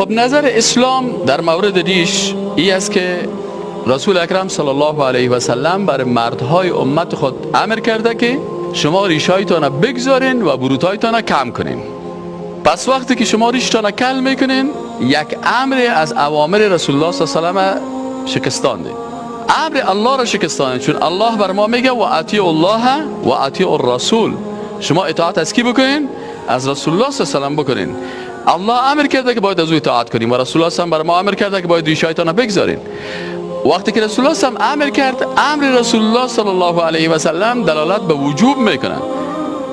خب نظر اسلام در مورد ریش ای است که رسول اکرم صلی الله علیه و سلم بر مردهای امت خود امر کرده که شما ریشایتان بگذارین و بروتایتان کم کنین. پس وقتی که شما ریشتان کل میکنین، یک امر از اوامر رسول الله صلی الله علیه و سلم شکستاندین، امر الله را شکستاندین، چون الله بر ما میگه و اطیعوا الله و اطیعوا الرسول. شما اطاعت از کی بکنین؟ از رسول الله صلی الله علیه و سلم بکنین. الله امر کرده که باید از او اطاعت کنیم و رسول الله صلی الله علیه و بر ما امر کرده که باید ریشایتان بگذارین. وقتی که رسول الله صلی الله علیه و امر کرد، امر رسول الله صلی الله علیه و سلم دلالت به وجوب میکنه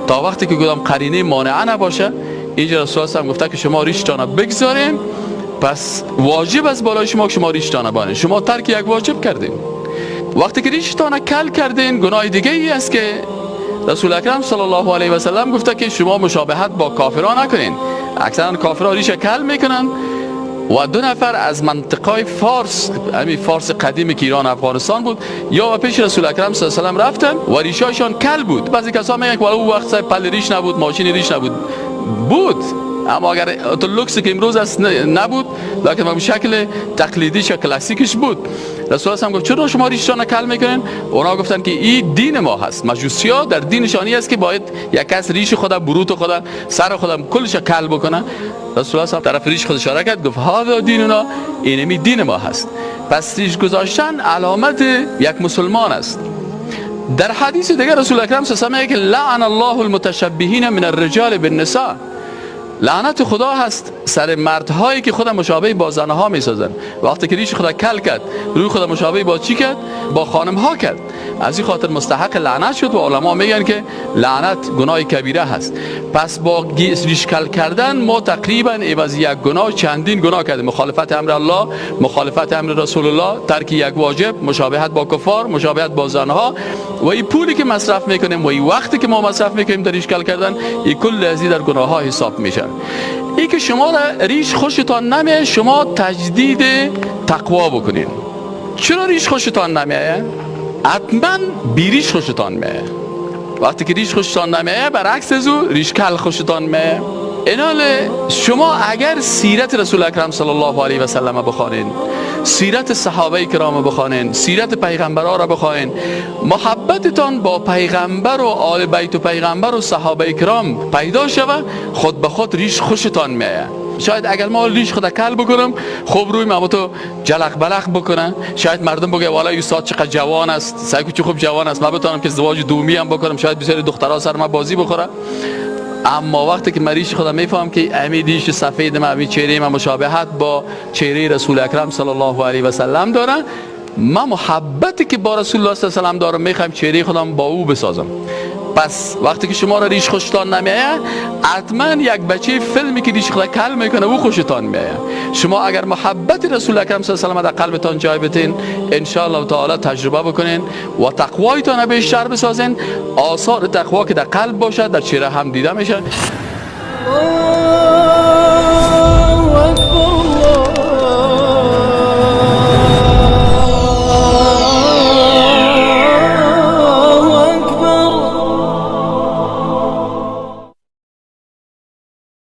تا وقتی که کدام قرینه مانعه نباشه. اینجا رسول الله صلی گفته که شما ریشتان بگذارین، پس واجب است بالای شما که شما ریشتان بانین. شما ترک یک واجب کردین. وقتی که ریشتان کل کردین، گناه دیگه ای است که رسول اکرم صلی الله علیه و سلم گفته که شما مشابهت با کافران نکنین. اکثرا کافران ریش کل میکنن و دو نفر از منطقه فارس، همین فارس قدیمی که ایران افغانستان بود، یا پیش رسول اکرم صلی الله علیه و سلم رفتن و ریشایشان کل بود. بعضی کسا میگن که او وقت پل ریش نبود، ماشین ریش نبود، بود، اما اگر تو لوکسی که امروز است نبود، لکن به شکل تقلیدیش یا کلاسیکش بود. رسول الله گفت چرا شما ریشتان کل میکنین؟ اونا گفتن که این دین ما هست. مجوسیا در دینشانی است که باید یک کس ریش خود، بروت خود، سر خود کلش کل بکنه. رسول الله طرف ریش خود اشاره کرد، گفت هذا دیننا، اینمی دین ما هست. پس ریش گذاشتن علامت یک مسلمان است. در حدیث دیگر رسول اکرم صلی الله علیه و که لعن الله المتشبهین من الرجال بالنساء، لعنت خدا هست سر مردهایی که خود مشابه با زنها میسازن. وقتی که ریش خدا کل کرد، روی خدا مشابه با چی کرد؟ با خانم ها کرد. از این خاطر مستحق لعنت شد و علما میگن که لعنت گناه کبیره هست. پس با ریش کل کردن ما تقریبا عوض یک گناه چندین گناه کردیم: مخالفت امر الله، مخالفت امر رسول الله، ترک یک واجب، مشابهت با کفار، مشابهت با زنها، و این پولی که مصرف میکنیم و این وقتی که ما مصرف میکنیم در ریش کل کردن، این کل از در گناه ها حساب میشه. ای که شما را ریش خوشتان نمیه، شما تجدید تقوا بکنین. چرا ریش خوشتان نمیه؟ حتما بیریش خوشتان میه. وقتی که ریش خوشتان نمیه، برعکس از او ریش کل خوشتان میه. اینال شما اگر سیرت رسول اکرم صلی الله علیه و سلم بخوانین، سیرت صحابه کرام بخوانین، سیرت پیغمبرها را بخوانین، محبتتان با پیغمبر و آل بیت و پیغمبر و صحابه کرام پیدا شوه، خود به خود ریش خوشتان میایه. شاید اگر ما ریش خود کل بکنم، خوب روی ما تو جلق بلق بکنه، شاید مردم بگه والا استاد چقدر جوان است، سعی چه خوب جوان است، ما بتونم که ازدواج دومی هم بکنم، شاید بسیاری دخترها سر ما بازی بخوره. اما وقتی که مریش خودم میفهم که امی ریش سفید ما، امی چهره ما مشابهت با چهره رسول اکرم صلی الله علیه و سلم داره، ما محبتی که با رسول الله صلی الله علیه و سلم دارم میخوایم چهره خودم با او بسازم. پس وقتی که شما را ریش خوشتان نمیایه، حتما یک بچه فیلمی که ریش خود کل میکنه او خوشتان میایه. شما اگر محبت رسول اکرم صلی الله علیه و سلم در قلبتان جای بتین، ان شاء الله تعالی تجربه بکنین و تقوایتان بیشتر بسازین. آثار تقوا که در قلب باشه در چهره هم دیده میشه.